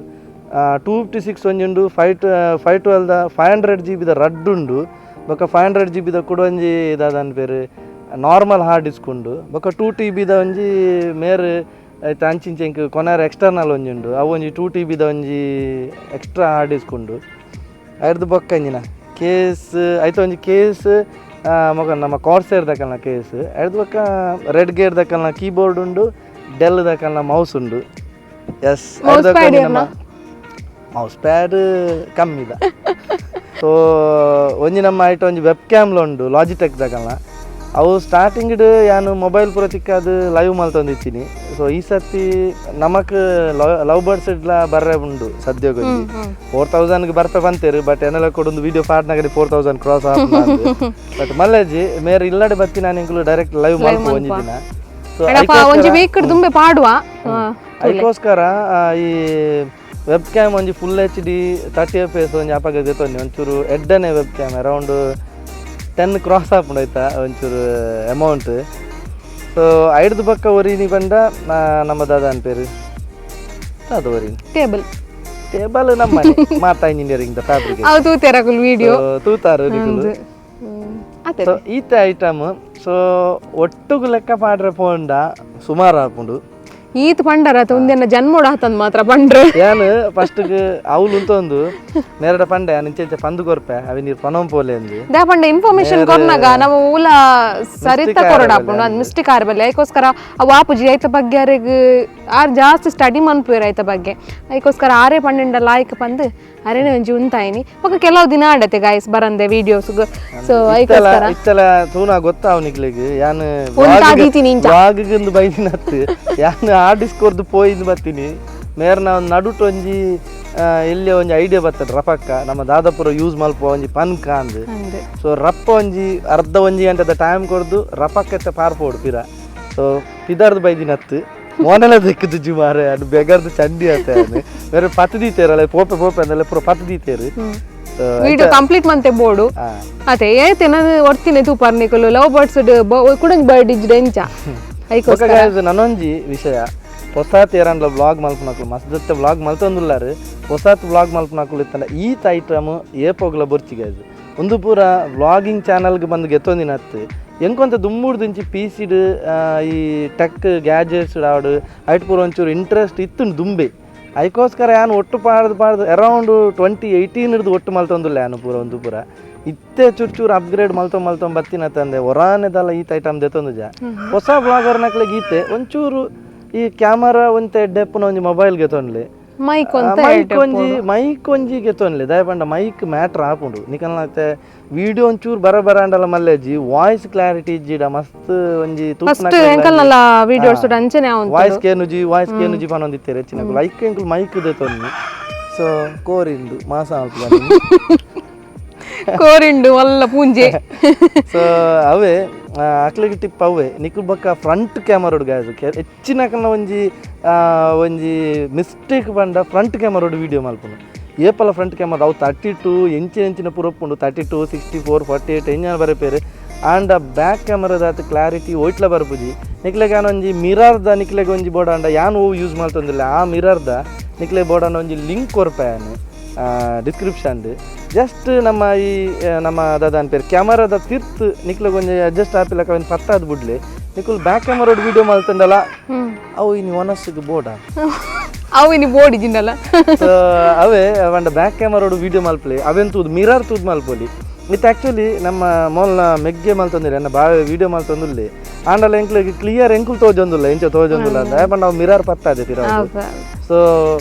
256 ಒಂಜಿ ಉಂಡು 512 500 GB the ರಡ್ಡು ಉಂಡು ಬೊಕ್ಕ 500 GB ದ ಕೂಡ ಒಂಜಿ ದಾದನ್ ಪೇರು normal hard disk ಉಂಡು. ಬೊಕ್ಕ 2 TB ದ ಒಂಜಿ ಮೇರ್ ಐತ ಅಂಚಿಂಚ ಎಂಕ್ ಕೊನಾರ ಎಕ್ಸ್ಟರ್ನಲ್ ಒಂಜಿ ಉಂಡು. ಅವು ಒಂಜಿ 2 TB ದ ಒಂಜಿ extra hard disk ಉಂಡು. ಐರ್ದು ಬೊಕ್ಕ ಇಂಜಿನ ಕೇಸ್, ಐತ ಒಂಜಿ ಕೇಸ್ ಮೊಕ ನಮ್ಮ ಕಾರ್ಸೇರ್ ದಕಲ್ನ ಕೇಸ್. ಐರ್ದು ಬೊಕ್ಕ ರೆಡ್ ಗೇರ್ ದಕಲ್ನ ಕೀಬೋರ್ಡ್ ಉಂಡು, ಡೆಲ್ ದಕಲ್ನ ಮೌಸ್ ಉಂಡು. S. Mouse pad ಏರ್ನ? ಮೌಸ್ ಪ್ಯಾಡ್ ಕಮ್ಮಿದ. ಸೊ ಒಂಜಿ ನಮ್ಮ ಐಟ ಒಂಜಿ ವೆಬ್ ಕ್ಯಾಮ್ಲ ಉಂಡು, ಲಾಜಿಟೆಕ್ ದಕಲ್ನ. ಅವು ಸ್ಟಾರ್ಟಿಂಗ್ ಯಾನು ಮೊಬೈಲ್ ಪೂರ ತಿಕ್ಕಾದು ಲೈವ್ ಮಲ್ತೊಂದಿತ್ತೀನಿ. ಸೊ ಈ ಸರ್ತಿ ನಮಕ್ ಲವ್ ಬರ್ಡ್ಸ್ ಇಡ್ಲ ಬರ್ರೆ ಉಂಡು. ಸದ್ಯಕ್ಕೆ 4000ಗೆ ಬರ್ಪೆ ಬಂತೇರು, ಬಟ್ ಏನೆಲ್ಲ ಕೊಡೊಂದು ವಿಡಿಯೋ ಪಾಡ್ನಾಗಡಿ 4000 ಕ್ರಾಸ್ ಆಪ್. ಬಟ್ ಮಲ್ಲೇಜಿ ಮೇರ್ ಇಲ್ಲಡೆ ಬತ್ತಿ ನಾನು ಇಂಕುಲು ಡೈರೆಕ್ಟ್ ಲೈವ್ ಮಲ್ಪ ಒಂಜಿ ದಿನ. ಸೊ ಎಡಪ್ಪ, ಒಂಜಿ ವೀಕ್ ದುಂಬೆ ಪಾಡುವ. ಅದಕ್ಕೋಸ್ಕರ ಈ ವೆಬ್ ಕ್ಯಾಮ್ ಒಂಜಿ full HD 30 FPS ಒಂಜಿ ಅಪಗ ದೆತ್ತೊಂದು. ಒಂಚೂರು ಎಡ್ಡನೆ web cam around 10 cross ಆಪುಂಡು ಆಯ್ತಾ ಒಂಚೂರು ಅಮೌಂಟ್. ಸೊ ಐಡ್ದು ಬೊಕ್ಕ ಒರಿನಿ ಪಂಡ ನಮ್ಮ ದಾದ ಅನ್ಪೇರು ಅದು ಒರಿನಿ? ಟೇಬಲ್. ಟೇಬಲ್ ನಮ್ಮ ಮಾತಾ ಇಂಜಿನಿಯರಿಂಗ್ ದ ಫ್ಯಾಬ್ರಿಕ್. ಅವು ತೂತೆರಕುಲು ವಿಡಿಯೋ. ತೂತಾರು ನಿಕುಲು. ಅದೇ. ಸೊ ಈತ ಐಟಮ್. ಸೊ ಒಟ್ಟುಗು ಲೆಕ್ಕ ಪಾಡ್ರೆ ಪೋಂಡ ಸುಮಾರು ಆಪುಂಡು. ಈತ್ ಪಂಡರ ಒಂದೆನ್ನ ಜನ್ಮೋಡ ಹತ್ತಂದ್ ಮಾತ್ರ ಪಂಡ್ರೆ. ಯಾನ್ ಫಸ್ಟ್ ಅವ್ಲು ಉಂತೊಂದು ಮೇರಡ ಪಂಡೆ, ಯಾನ್ ಇಂಚೆ ಇಂಚೆ ಪಂದು ಕೊರ್ಪೆ, ಅವಿ ನೀರು ಪನೊಂ ಪೋಲೆ ಅಂದು. దా ಪಂಡ ಇನ್ಫಾರ್ಮೇಶನ್ ಕೊರ್ನಾಗ ನಮ್ಮ ಊಲ ಸರಿತ ಕೊರಡ ಆಪುಂಡು, ಅದು ಮಿಸ್ಟೇಕ್ ಆರ್ಬಲ್ಲೆ. ಅದಕ್ಕೋಸ್ಕರ ಅವು ಆಪುಜಿ. ಐತ ಬಗ್ಗೆ ಅರೆಗ್ ಆರ್ ಜಾಸ್ತಿ ಸ್ಟಡಿ ಮನ್ಪುವೆರ್ ಐತ ಬಗ್ಗೆ. ಅದಕ್ಕೋಸ್ಕರ ಆರೇ ಪಂಡೆಂಡ ಲಾಯ್ಕ್ ಪಂದ್ ಅರೇನೆ ಒಂಜಿ ಉಂತಾಯಿನಿ. ಬೊಕ ಕೆಲವು ದಿನ ಆಡತೆ ಗಾಯ್ಸ್ ಬರಂದೆ ವಿಡಿಯೋಸ್. ಸೊ ಇತ್ತಲ ಐಕೋಸ್ಕರ ಇತ್ತಲ ತೂನ ಗೊತ್ತಾವ್ ನಿಕ್ಲೆಗ್ ಯಾನ್ ಉಂತಾದೀತೀನಿ ಇಂಚ. ವ್ಲಾಗ್ಗಿಂದು ಬೈದಿನತ್ತು. ಯಾನ್ ಹಾರ್ಡ್ ಡಿಸ್ಕ್ ಕೊರ್ದು ಪೋಯಿಂದು ಬತ್ತೀನಿ. ಮೇರ್ನ ಒಂದು ನಡುಟು ಒಂಜಿ ಎಲ್ಲಿ ಒಂಜಿ ಐಡಿಯಾ ಬರ್ತದೆ ರಪಕ್ಕ, ನಮ್ಮ ದಾದಾಪುರ ಯೂಸ್ ಮಲ್ಪ ಒಂಜಿ ಪನ್ಕ ಅಂದ್. ಅಂದ್. ಸೊ ರಪ್ಪ ಒಂಜಿ ಅರ್ಧ ಒಂಜಿ ಗಂಟೆದ ಟೈಮ್ ಕೊರ್ದು ರಪಕ್ಕತ್ತ ಪಾರ್ಪೋಡು ಪಿರ. ಸೊ ಪಿದಾರ್ದು ಬೈದಿನತ್ತು ಮೋನೆಲ್ಲ ದೆಕ್ಕದು ಜಿ ಮಾರೆ, ಅದು ಬೆಗರ್ದು ಚಂಡಿ ಆತ. ಬೇರೆ ಪತ್ತು ದೀತೇರಲ್ಲ, ಪೋಪೆ ಪೋಪೆ ಅಂದಲ್ಲ ಪೂರ ಪತ್ತು ದೀತೇರು. ವಿಡಿಯೋ ಕಂಪ್ಲೀಟ್ ಮಂತೆ ಬೋಡು. ಅದೇ ಏತೆ ನಾನು ಒರ್ತಿನೆ ತೂಪಾರ್ ನಿಕುಲು ಲವ್ ಬರ್ಡ್ಸ್ ಕುಡಂಜ್ ಬರ್ಡ್ ಇಜ್ಜೆ ಎಂಚ ಐಕೋಸ್ಕರ. ಬೊಕ್ಕ guys, ನನೊಂಜಿ ವಿಷಯ, ಹೊಸಾತ್ ಏರನ್ಲ ವ್ಲಾಗ್ ಮಲ್ಪನಕ್ಲು ಮಸ್ತ್ ವ್ಲಾಗ್ ಮಲ್ತೊಂದುಲ್ಲಾರು. ಹೊಸಾತ್ ವ್ಲಾಗ್ ಮಲ್ಪನಕ್ಲು ಇತ್ತಂಡ ಈತ್ ಐಟಮ್ ಏಪೋಗ್ಲ ಬೊರ್ಚಿ ಗೈಸ್. ಒಂದು ಪೂರ ವ್ಲಾಗಿಂಗ್ ಚಾನಲ್ಗೆ ಬಂದು ಗೆತ್ತೊಂದಿನತ್ತು. ಎಂಕೊಂತ ದುಮ್ಮುಡ್ದಿಂಚಿ ಪಿ ಸಿಡ್ ಈ ಟೆಕ್ ಗ್ಯಾಜೆಟ್ಸ್ ಆವಡು ಐಟ್ ಪೂರ ಒಂಚೂರು ಇಂಟ್ರೆಸ್ಟ್ ಇತ್ತು ದುಂಬೆ. ಐಕೋಸ್ಕರ ಯಾನ್ ಒಟ್ಟು ಪಾಡ್ದು ಪಾಡ್ದು ಅರೌಂಡ್ 2018 ಹಿಡ್ದು ಒಟ್ಟು ಮಲ್ತೊಂದುಲ್ಲ. ಯಾನು ಪೂರ ಒಂದು ಪೂರ ಇತ್ತೆ ಚೂರು ಚೂರು ಅಪ್ಗ್ರೇಡ್ ಮಲ್ತೊಂದು ಮಲ್ತೊಂದು ಬತ್ತಿನ ತಂದೆ ಹೊರಾನೆದಲ್ಲ ಈತ ಐಟಮ್ ದೆತ್ತೊಂದು ಜ. ಹೊಸ ಬ್ಲಾಗರ್ ನಕ್ಲೆಗ್ ಈತೆ ಒಂಚೂರು ಈ ಕ್ಯಾಮರಾ ಒಂತೆ ಎಡ್ಡೆಪ್ಪುನ ಒಂಜಿ ಮೊಬೈಲ್ ಗೆತೊನ್ಲೆ. ಮೈಕ್ ಒಂತೆ. ಮೈಕ್ ಒಂಜಿ, ಮೈಕ್ ಒಂಜಿ ಗೆತೊನ್ಲೆ. ದಯಪಂಡ ಮೈಕ್ ಮ್ಯಾಟ್ರ್ ಆಪುಂಡು ನಿಕಲ್ನ. ವಿಡಿಯೋ ಒಂಚೂರು ಬರ ಬರ ಅಂಡಲ ಮಲ್ಲೆಜ್ಜಿ, ವಾಯ್ಸ್ ಕ್ಲಾರಿಟಿ ಇಜ್ಜಿಡ ಮಸ್ತ್ ಒಂಜಿ. ಫಸ್ಟ್ ಎಂಕಲ್ನಲ್ಲ ವಿಡಿಯೋಸ್ ಅಂಚನೆ ಉಂಟು. ವಾಯ್ಸ್ ಕೇನುಜಿ, ವಾಯ್ಸ್ ಕೇನುಜಿ ಪನೊಂದಿತ್ತೇರು ಹೆಚ್ಚಿನ. ಐಕ್ ಎಂಕುಲು ಮೈಕ್ ದೆತೊನ್ನಿ. ಸೊ ಕೋರಿಂಡು ಮಾಸ ಮಲ್ಪುವ. ಕೋರಿಂಡು ಮಲ್ಲ ಪೂಂಜೆ. ಸೊ ಅವೇ ಅಕ್ಲೆಗ್ ಟಿಪ್ ಅವೇ. ನಿಕುಲ್ ಬೊಕ್ಕ ಫ್ರಂಟ್ ಕ್ಯಾಮರೋಡ್ ಗಾಯ್ಸ್, ಹೆಚ್ಚಿನ ಒಂಜಿ ಒಂಜಿ ಮಿಸ್ಟೇಕ್ ಪಂಡ ಫ್ರಂಟ್ ಕ್ಯಾಮರೋಡ್ ವಿಡಿಯೋ ಮಲ್ಪುನು. ಏಪಲ ಫ್ರಂಟ್ ಕ್ಯಾಮರಾ ಅವು 32 ಎಂಚಿನ ಎಂಚಿನ ಪೂರ ಉಪ್ಪುಂಡು. 32, 64, 48 ಎಂಜಿನ ಬರಪೇರು. ಆಂಡ ಬ್ಯಾಕ್ ಕ್ಯಾಮರಾದ ಕ್ಲಾರಿಟಿ ಒಯ್ಟ್ಲ ಬರ್ಪುಜಿ. ನಿಕ್ಲೆಗ್ ಯಾನ್ ಒಂಜಿ ಮಿರರ್ದ ನಿಕ್ಲೆಗ್ ಒಂಜಿ ಬೋಡಾಂಡ, ಯಾನ್ ಓ ಯೂಸ್ ಮಲ್ತೊಂದಿಲ್ಲ ಆ ಮಿರರ್ದ, ನಿಕ್ಲೆ ಬೋಡಾಂಡ ಒಂಜಿ ಲಿಂಕ್ ಕೊರ್ಪೆ ಯಾನ್ ಡಿಸ್ಕ್ರಿಪ್ಷನ್. ಜಸ್ಟ್ ನಮ್ಮ ಈ ನಮ್ಮ ದಾದ ಪೇರು ಕ್ಯಾಮರಾದ ತಿರ್ತ್ ನಿಕ್ಲೆಗ್ ಒಂಜಿ ಅಡ್ಜಸ್ಟ್ ಆಪಿಲಕ ಒಂಜಿ ಪತ್ತಾದ್ ಬುಡ್ಲೆ. ನಿಕುಲ್ ಬ್ಯಾಕ್ ಕ್ಯಾಮರಾಡ್ ವಿಡಿಯೋ ಮಲ್ತಂಡಲ ಅವು ಇನಿ ಒನಸ್ಸಿಗೆ ಬೋಡ. ಅವು ಇನಿ ಬೋಡಿ ಜಿಂಡಲ. ಸೊ ಅವೇ ಪಂಡ ಬ್ಯಾಕ್ ಕ್ಯಾಮರಾಡ್ ವಿಡಿಯೋ ಮಲ್ಪಲೆ, ಅವೆನ್ ತೂದು ಮಿರರ್ ತೂದು ಮಲ್ಪೊಲಿ. ಇತ್ತೆ ಆ್ಯಕ್ಚುಲಿ ನಮ್ಮ ಮೋಲ್ನ ಮೆಗ್ಗೆ ಮಲ್ತೊಂದಿಲ್ಲ, ಎನ್ನ ಬಾವೆ ವಿಡಿಯೋ ಮಲ್ತೊಂದುಲ್ಲೆ. ಆಂಡಲ ಎಂಕ್ಲೆಗ್ ಕ್ಲಿಯರ್ ಎಂಕುಲು ತೋಜೊಂದುಲ್ಲ, ಎಂಚ ತೋಜೊಂದುಲ್ಲ ಅಂತ ಪಂಡ ಅವು ಮಿರರ್ ಪತ್ತಾದೆ ಪಿರ. ಸೊ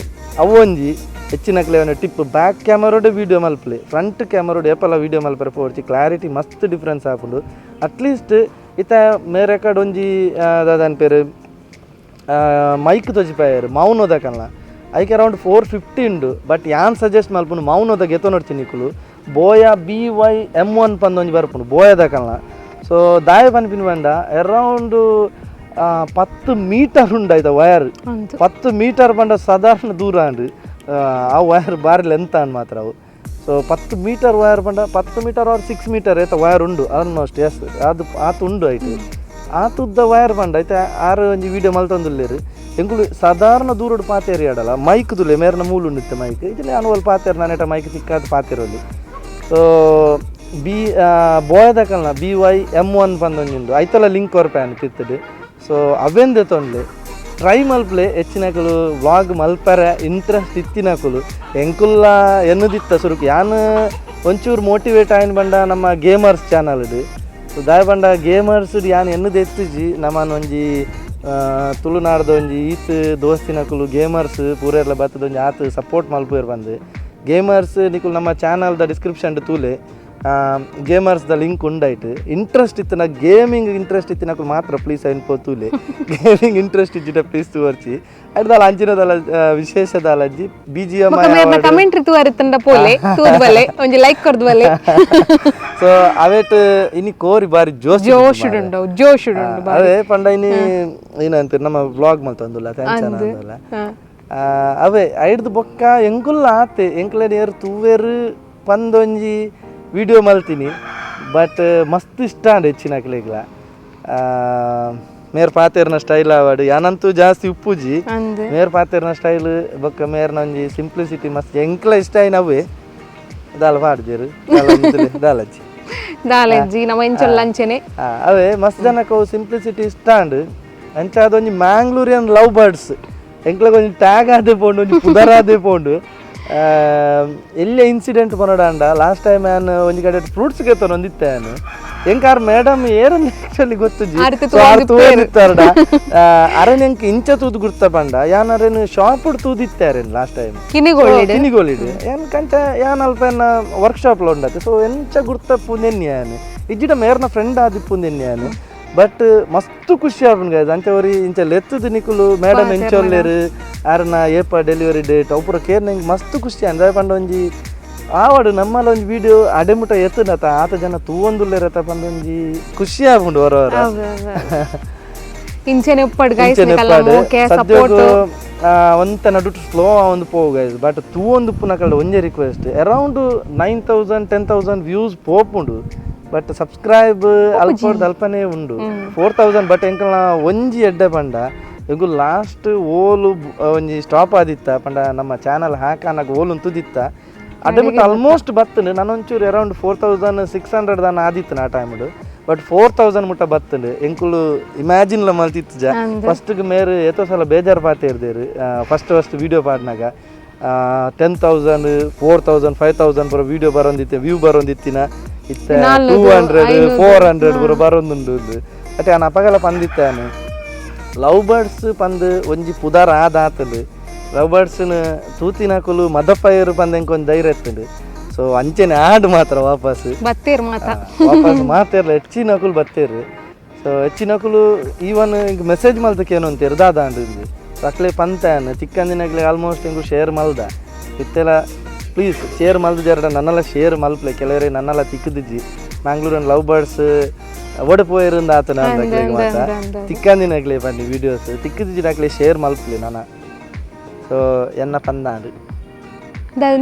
ಅವು ಒಂಜಿ ಹೆಚ್ಚಿನ ಟಿಪ್, ಬ್ಯಾಕ್ ಕ್ಯಾಮರೋಡ್ ವಿಡಿಯೋ ಮಲ್ಪಲೆ. ಫ್ರಂಟ್ ಕ್ಯಾಮರೋಡ್ ಏಪಲ ವಿಡಿಯೋ ಮಲ್ಪರೆ ಪೋಡ್ಚಿ, ಕ್ಲಾರಿಟಿ ಮಸ್ತ್ ಡಿಫ್ರೆನ್ಸ್ ಆಪುಂಡು. ಅಟ್ಲೀಸ್ಟ್ ಇತ್ತ ಮೇರೆ ಕಡೆ ಒಂಜಿ ದಾದನ್ ಪೇರು ಮೈಕ್ ತೋಜಿಪಾಯರು ಮೌನೋದಕಲ್ಲ, ಐಕ್ ಅರೌಂಡ್ 450 ಉಂಡು. ಬಟ್ ಯಾನ್ ಸಜೆಸ್ಟ್ ಮಲ್ಪುಂಡು ಮೌನೋದ ಗೆತೊ ನೋಡ್ತೀನಿ ನಿಕುಲು. ಬೋಯಾ BY M1 ಪಂದ್ ಒಂಜಿ ಬರ್ಪುಂಡು ಬೋಯದಕಲ್ಲ. ಸೊ ದಾಯ ಪನ್ಪಿನ ಪಂಡ ಅರೌಂಡ್ 10 ಮೀಟರ್ ಉಂಡು ಆಯ್ತಾ ವಯರ್. ಅಂತು. 10 ಮೀಟರ್ ಪಂಡ ಸಾಧಾರಣ ದೂರ ಅಂಡು. ಆ ವಯರ್ ಬಾರಿ ಲೆಂತ್ ಅನ್ ಮಾತ್ರ ಅವು. ಸೊ 10 ಮೀಟರ್ ವಯರ್ ಪಂಡ 10 metre R 6 metre ಏತ ವಯರ್ ಉಂಡು ಆಲ್ಮೋಸ್ಟ್. ಎಸ್, ಅದು ಆತು ಉಂಡು ಐಟ್. ಆತುದ್ದ ವಯರ್ ಪಂಡ ಐತೆ ಆರು ಒಂಜಿ ವಿಡಿಯೋ ಮಲ್ತೊಂದುಲ್ಲೆರ್. ಎಂಕುಲು ಸಾಧಾರಣ ದೂರಡ್ ಪಾತೇರಿ ಆಡಲ್ಲ ಮೈಕ್ ದುಲೆ ಮೇರ್ನ ಮೂಲು ಉಂಡಿತ್ತೆ ಮೈಕ್ ಇದನ್ನ ಅನುವಲ್ ಪಾತೇರ್ ನಾನೇಟ ಮೈಕ್ ತಿಕ್ಕಾದ ಪಾತೇರಲ್ಲಿ. So B ಬೋಯದಕಲ್ನ BY M1 ಪಂದೊಂಜುಂಡು ಐತಲ link ಕೊರ್ಪೆ ತಿತ್ತಡು. So ಅವೆಂದೆ ತೊಂಡ್ಲೆ try ಮಲ್ಪ್ಲೆ ಹೆಚ್ಚಿನಕುಲು vlog ಮಲ್ಪರೆ interest ಇತ್ತಿನಕುಲು ಎಂಕುಲ್ಲ ಎನ್ನುದಿತ್ತ ಸುರುಕು ಯಾನ್ ಒಂಚೂರು ಮೋಟಿವೇಟ್ ಆಯ್ನ ಬಂಡ ನಮ್ಮ gamers channel so ದಾಯ ಬಂಡ ಗೇಮರ್ಸ್ ಯಾನ್ ಎನ್ನುದು ಎತ್ತುಜಿ ನಮ್ಮನ್ ಒಂಜಿ ತುಳುನಾಡ್ದ ಒಂಜಿ ಈತ್ ದೋಸ್ತಿನಕುಲು ಗೇಮರ್ಸ್ ಪೂರೆರ್ಲ ಬತ್ತದ ಒಂಜಿ ಆತ್ ಸಪೋರ್ಟ್ ಮಲ್ಪುವೆರ್ ಬಂದು ಗೇಮರ್ಸ್ ನಿಕುಲು ನಮ್ಮ ಚಾನಲ್ದ ಡಿಸ್ಕ್ರಿಪ್ಷನ್ ತೂಲೆ ಗೇಮರ್ಸ್ the link ಉಂಡಾಯ್ತು. Interest ಇತ್ತಿನ ಗೇಮಿಂಗ್ ಇಂಟ್ರೆಸ್ಟ್ ಇತ್ತಿನಕುಲು ಮಾತ್ರ ಪ್ಲೀಸ್ ಐನ್ ಪೋತೂಲೆ, ಗೇಮಿಂಗ್ ಇಂಟ್ರೆಸ್ಟ್ ಇಜ್ಜಿಡ ಪ್ಲೀಸ್ ತೂವರ್ಚಿ. ಅಡ್ದಲ್ಲ ಅಂಚಿನದಲ್ಲ ವಿಶೇಷ ದಾಲಜ್ಜಿ BGM. Commentary ತೂವರಿತ್ತಂಡ ಪೋಲೆ ತೂದ್ ಬಲೆ ಒಂಜಿ ಲೈಕ್ ಕೊರ್ದು ಬಲೆ. ಸೊ ಅವೇಟ್ ಇನಿ ಕೋರಿ ಬಾರಿ ಜೋಶ್. ಜೋಶ್ ಉಂಡು, ಜೋಶ್ ಉಂಡು. ಅವೇ ಪಂಡ ಇನಿ ಏನಂತೀರಿ ನಮ್ಮ ವ್ಲಾಗ್ ಮಲ್ತೊಂದುಲ್ಲ, thanks ಅಂದಲ್ಲ. ಅವೇ ಐಡ್ದು ಬೊಕ್ಕ ಎಂಕುಲ್ಲ ಆತೆ ಎಂಕ್ಲೆ ಏರ್ ತೂವೇರು ಪಂದೊಂಜಿ ವಿಡಿಯೋ ಮಲ್ತೀನಿ, ಬಟ್ ಮಸ್ತ್ ಇಷ್ಟ ಅಂಡ್ ಹೆಚ್ಚಿನಕ್ಲೆಗ್ಲ ಮೇರ್ ಪಾತೆರ್ನ ಸ್ಟೈಲ್ ಆವಾಡು ಯಾನಂತೂ ಜಾಸ್ತಿ ಉಪ್ಪುಜಿ. ಅಂದ್. ಮೇರ್ ಪಾತೆರ್ನ ಸ್ಟೈಲ್ ಬೊಕ್ಕ ಮೇರ್ನ ಒಂಜಿ ಸಿಂಪ್ಲಿಸಿಟಿ ಮಸ್ತ್ ಎಂಕ್ಲ ಇಷ್ಟ ಆಯ್ನವೇ ದಾಲ ಪಾಡ್ದೇರು ದಾಲಜ್ಜಿ. ದಾಲೆಜ್ಜಿ ನಮ್ಮ ಇಂಚೊಲ್ಲ ಅಂಚೆನೆ. ಅವೇ ಮಸ್ತ್ ಜನಕ್ಕೆ ಅವು ಸಿಂಪ್ಲಿಸಿಟಿ ಇಷ್ಟ ಅಂಡ್ ಅಂಚ ಅದೊಂಜಿ Mangalorean love birds ಎಂಕ್ಲಗ್ ಒಂಜಿ ಟ್ಯಾಗ್ ಆದೇ ಪೋಂಡು, ಒಂಜಿ ಪುದರಾದೇ ಪೋಂಡು. ಎಲ್ಲೆ ಇನ್ಸಿಡೆಂಟ್ ಪನೋಡಾಂಡ ಲಾಸ್ಟ್ ಟೈಮ್ ಯಾನ್ ಒಂಜಿ ಕಡೆ ಫ್ರೂಟ್ಸ್ ಗೆತ್ತೊಂದಿತ್ತೆ ಯಾನ್ ಎಂಕಾರ್ ಮೇಡಮ್ ಏರನ್ ಆಕ್ಚುಲಿ ಗೊತ್ತುಜಿ. ಆರ್ತಿ. So, R ತೂವೊಂದಿತ್ತಾರ್ಡ ಅರೆನ್ ಎಂಕ್ ಇಂಚ ತೂದು ಗುರ್ತ ಪಂಡ ಯಾನ್ Aron shop ತೂದಿತ್ತೆ Aron last time. ಕಿನಿಗೊಳ್ಳಿಡ್. ಕಿನಿಗೋಳಿಡ್ ಏನ್ ಕಂಚ ಯಾನ್ ಅಲ್ಪ ಎನ್ನ ವರ್ಕ್ಶಾಪ್ ಉಂಡತೆ. ಸೊ ಎಂಚ ಗುರ್ತ ಪುಂದೆನ್ನಿ ಯಾನ್ ಇಜ್ಜಿಡ ಮೇರ್ನ ಫ್ರೆಂಡ್ ಆದಿಪ್ಪುಂದೆನ್ನಿ ಯಾನ್. ಬಟ್ ಮಸ್ತ್ ಖುಷಿ ಆಪುಂಡು ಗಾಯ್ಸ್. ಅಂಚ ಒರಿ ಇಂಚ ಲೆತ್ತದು ನಿಕುಲು ಮೇಡಮ್ ಎಂಚೊಲ್ಲೇರು ಆರ್ನ ಏಪ ಡೆಲಿವರಿ ಡೇಟ್ ಅವು ಪೂರ ಕೇರ್ ನಂಗೆ ಮಸ್ತ್ ಖುಷಿ ಅಂದ ಪಂಡ ಒಂಜಿ ಆವಡು ನಮ್ಮಲ್ಲ ಒಂಜಿ ವಿಡಿಯೋ ಅಡೆಮುಟ ಎತ್ತುನತ ಆತ ಜನ ತೂವೊಂದುಲ್ಲೇರತ ಪಂಡ ಒಂಜಿ ಖುಷಿ ಆಪುಂಡು ಹೊರ ಹೊರ. ಇಂಚೆನೆ ಉಪ್ಪಡ್ ಗೈಸ್. ಇಂಚೆನೆ ಉಪ್ಪಡ್. Okay support. ಸದ್ಯಗು ಒಂತ ನಡುಟು ಸ್ಲೋ ಒಂದು ಪೋವು ಗೈಸ್. ಬಟ್ ತೂವೊಂದು ಉಪ್ಪುನಕಲ್ಡ ಒಂಜೆ request, around 9,000 10,000 views ಪೋಪುಂಡು, but subscribe ಅಲ್ಪರ್ದು ಅಲ್ಪನೇ ಉಂಡು, 4,000. ಬಟ್ ಎಂಕಲ್ನ ಒಂಜಿ ಎಡ್ಡೆ ಪಂಡ ಎಂಕು ಲಾಸ್ಟ್ ಓಲು ಒಂಜಿ ಸ್ಟಾಪ್ ಆದಿತ್ತ ಪಂಡ ನಮ್ಮ ಚಾನಲ್ ಹಾಕಾನಾಗ ಓಲು ತುದಿತ್ತ ಅದೇ ಬಿಟ್ಟು ಆಲ್ಮೋಸ್ಟ್ ಬತ್ತುಂಡು. ನಾನು ಒಂಚೂರು ಅರೌಂಡ್ 4,600 ದಾನ ಆದಿತ್ತು ಆ ಟೈಮ್ಡು, ಬಟ್ 4,000 ಮುಟ್ಟ ಬತ್ತುಂಡು. ಎಂಕುಲು ಇಮ್ಯಾಜಿನ್ಲ ಮಲ್ತಿತ್ತು ಜ. ಫಸ್ಟ್ಗೆ ಮೇರು ಏತೋ ಸಲ ಬೇಜಾರು ಪಾತೆ ಇರ್ದೇರು. First first video ಪಾಡ್ನಾಗ 10,000, 4,000, 5,000 ಪೂರ ವೀಡಿಯೋ ಬರೋಂದಿತ್ತೆ, ವ್ಯೂ ಬರೋಂದಿತ್ತಿನ ಇತ್ತೆ 200, 400 ಪೂರ ಬರೋಂದುಂಡು. ಅತ್ತೆ ನಾನು ಅಪಗಲ ಪಂದಿತ್ತಾನು ಲವ್ ಬರ್ಡ್ಸ್ ಪಂದ್ ಒಂಜಿ ಪುದಾರ್ ಆದಾತಂಡು ಲವ್ ಬರ್ಡ್ಸ್ನ ತೂತಿನಕುಲು ಮದಪೈರು ಪಂದ್ ಎಂಕ್ ಒಂಜಿ ಧೈರ್ಯ ಇತ್ತುಂಡು. ಸೊ ಅಂಚೆನೆ ಆಡ್ ಮಾತ್ರ ವಾಪಸ್ ಬತ್ತೇರ್ ಮಾತ. ವಾಪಸ್ ಮಾತೇರ್ಲ ಹೆಚ್ಚಿನಕುಲು ಬತ್ತೇರು. ಸೊ ಹೆಚ್ಚಿನಕುಲು ಈವನ್ ಈಗ ಮೆಸೇಜ್ ಮಲ್ತಕ್ಕೆ ಏನು ಅಂತೀರು ದಾದ ಅಂದು ಅಕ್ಲೆ ಪಂತಾನ್ ಚಿಕ್ಕಂದಿನಕ್ಲೆ ಆಲ್ಮೋಸ್ಟ್ ಹಿಂಗು ಶೇರ್ ಮಲ್ದ ಇತ್ತೆಲ್ಲ ಪ್ಲೀಸ್ ಶೇರ್ ಮಲ್ದ ಜರಡ ನನ್ನೆಲ್ಲ ಶೇರ್ ಮಲ್ಪ್ಲೆ. ಕೆಲವರೇ ನನ್ನೆಲ್ಲ ತಿಕ್ಕದಿಜ್ಜಿ ಮ್ಯಾಂಗ್ಳೂರನ್ ಲವ್ ಬರ್ಡ್ಸ್ ಓಡ ಪೋಯಿರಂದ ಆತನ ಅಂದಕ್ಲೆಗ್ ಮಾತ ತಿಕ್ಕಂದಿನಕ್ಲೆ ಬನ್ನಿ ವೀಡಿಯೋಸ್ ತಿಕ್ಕದಿಜ್ಜಿ ಅಕ್ಲೆ ಶೇರ್ ಮಲ್ಪ್ಲೆ ನನ. ಸೊ ಎನ್ನ ಪಂದಾಂಡು.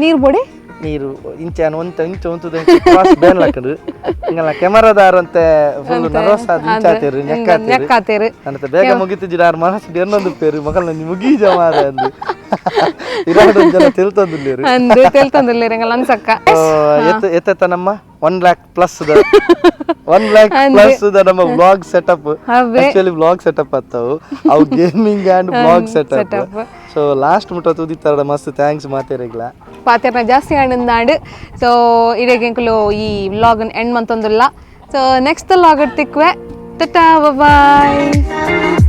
ನೀರು ಬೋಡೆ. ನೀರು ಇಂಚೆ ಒಂತ ಇಂಚ ಒಂತದ ಕ್ರಾಸ್ ಬೇನ್ ಲಕ್ಕಡು ಹಿಂಗಲ್ಲ ಕೆಮರಾದಾರಂತೆ ಫುಲ್ ನರ್ವಸ್ ಆದ್ ಇಂಚಾತೇರು ನೆಕ್ಕಾತೇರು. ನೆಕ್ಕಾತೇರು. ಅಂತೆ ಬೇಗ ಮುಗಿತಿಜ್ಜಿ ಆರ್ ಮನಸ್ಸು ಎನ್ನೊಂದು ಪೇರು ಮಗಲ್ ಮುಗಿ ಜಮಾರ ಅಂದು ಇರಾಡು ಜನ ತಿಳ್ತಂದುಲ್ಲೇರು. ಅಂದು ತೆಲ್ತಂದುಲ್ಲೇರು ಎಂಗಲ್ ಅನ್ಸಕ್ಕ. ಎತ್ತ ಎತ್ತ ನಮ್ಮ 1 lakh plus the 1 lakh plus the ನಮ್ಮ ವ್ಲಾಗ್ ಸೆಟಪ್. ಅವೇ. Actually vlog setup ಅತ್ತವು ಅವು gaming and vlog setup. So last ಮುಟ್ಟ ತೂದಿತ್ತಾರ ಮಸ್ತ್ thanks ಮಾತೇರಿಗ್ಲ. ಪಾತೆರ್ನ ಜಾಸ್ತಿ ಆನಂದಾಂಡ್. ಸೊ ಇಡೀ ಎಂಕುಲು ಈ ವ್ಲಾಗ್ ಎಂಡ್ ಮಂತೊಂದುಲ್ಲ. So next vlog ತಿಕ್ವೆ. Tata, bye.